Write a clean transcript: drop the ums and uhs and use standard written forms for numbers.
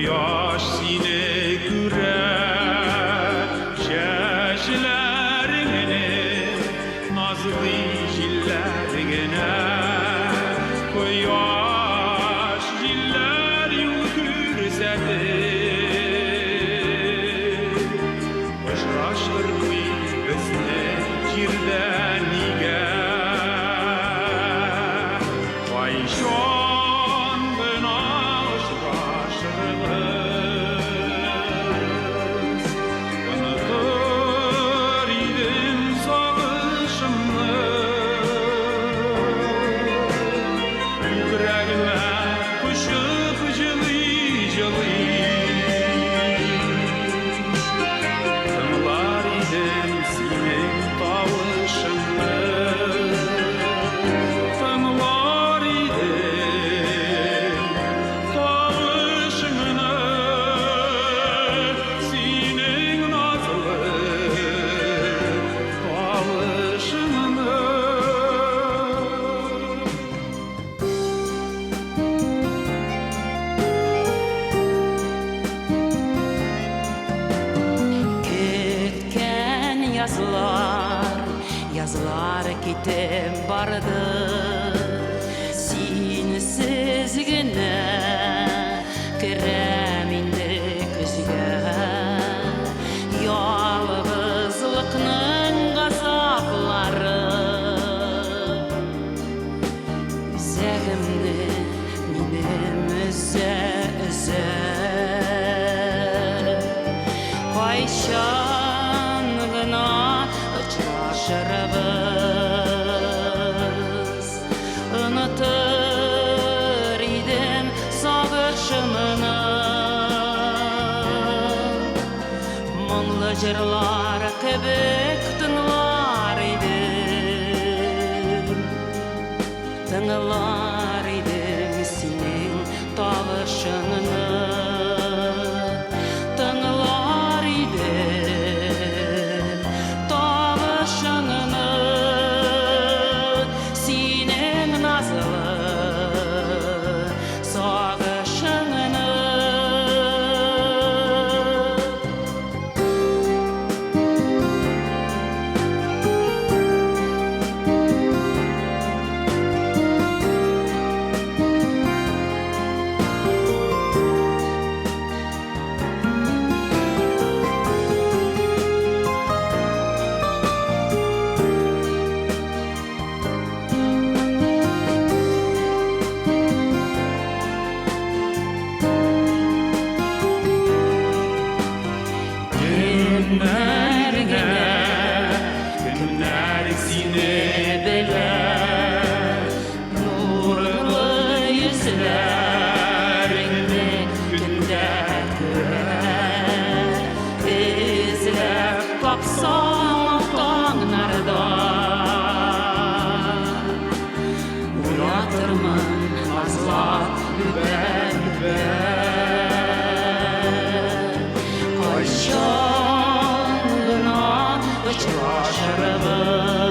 Кояш сине күрә, чәчләреңне назлый җилләр генә. Кояш җилләр юл күрсәтеп, очраштырмый безне җирдә нигә? Кайчан гына очрашырбыз, онытыр идем сагышымны. Күкрәгемә кочып җылый-җылый, тыңлар идем синең тавышыңны. Тыңлар идем тавышыңны, синең назлы тавышыңны. Көткән язлар, язлар китеп барды. Синсез генә керәм инде көзгә. Ялгызлыкның газаплары үзәгемне минем өзә-өзә. Кайчан гына очрашырбыз, онытыр идем сагышымны. Моңлы җырлар кебек тыңлар идем, тыңлар идем синең тавышыңны. Тыңлар идем тавышыңны, синең назлы сагышыңны. Кемнәр генә, кемнәр сине белә, Нурлы йөзләреңне көндә күрә. Эзләп тапсам таңнарда, уятырмын назлап үбә-үбә. Кайчан гына очрашырбыз,